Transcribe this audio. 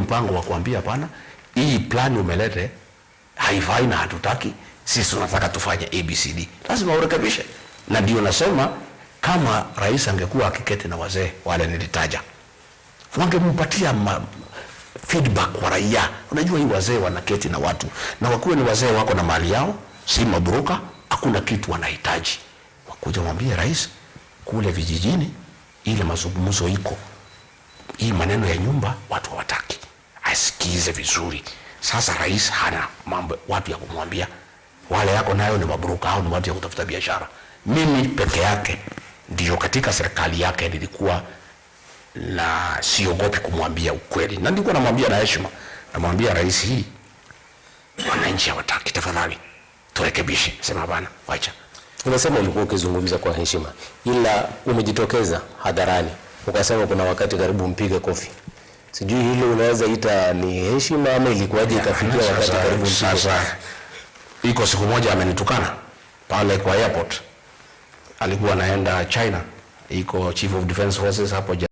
mpango wa kuambia, hapana, hii plan umelete haifai na hatutaki, sisi tunataka tufanye ABCD, lazima urekebishe. Na ndio nasema kama rais angekuwa akiketi na wazee wale nilitaja, wangempatia feedback kwa raia. Unajua hii wazee wanaketi na watu na wakuwe ni wazee wako na mali yao, si mabroka, hakuna kitu wanahitaji. Wakuja mwambie rais kule vijijini, ile mazungumzo iko hii, maneno ya nyumba watu hawataki, asikize vizuri. Sasa rais hana mambo watu ya kumwambia, wale yako nayo ni mabroka au ni watu ya kutafuta biashara. Mimi peke yake ndio katika serikali yake nilikuwa na siogopi kumwambia ukweli, na nilikuwa namwambia na heshima, namwambia rais, hii wananchi hawataki, tafadhali turekebishe. Sema bana, wacha. Umesema ulikuwa ukizungumza kwa heshima, ila umejitokeza hadharani ukasema kuna wakati karibu mpige kofi. Sijui hilo unaweza ita ni heshima ama ilikuwaje ikafikia wakati karibu mpige Sasa kofi? Iko siku moja amenitukana pale kwa airport, alikuwa anaenda China, iko Chief of Defense Forces hapo.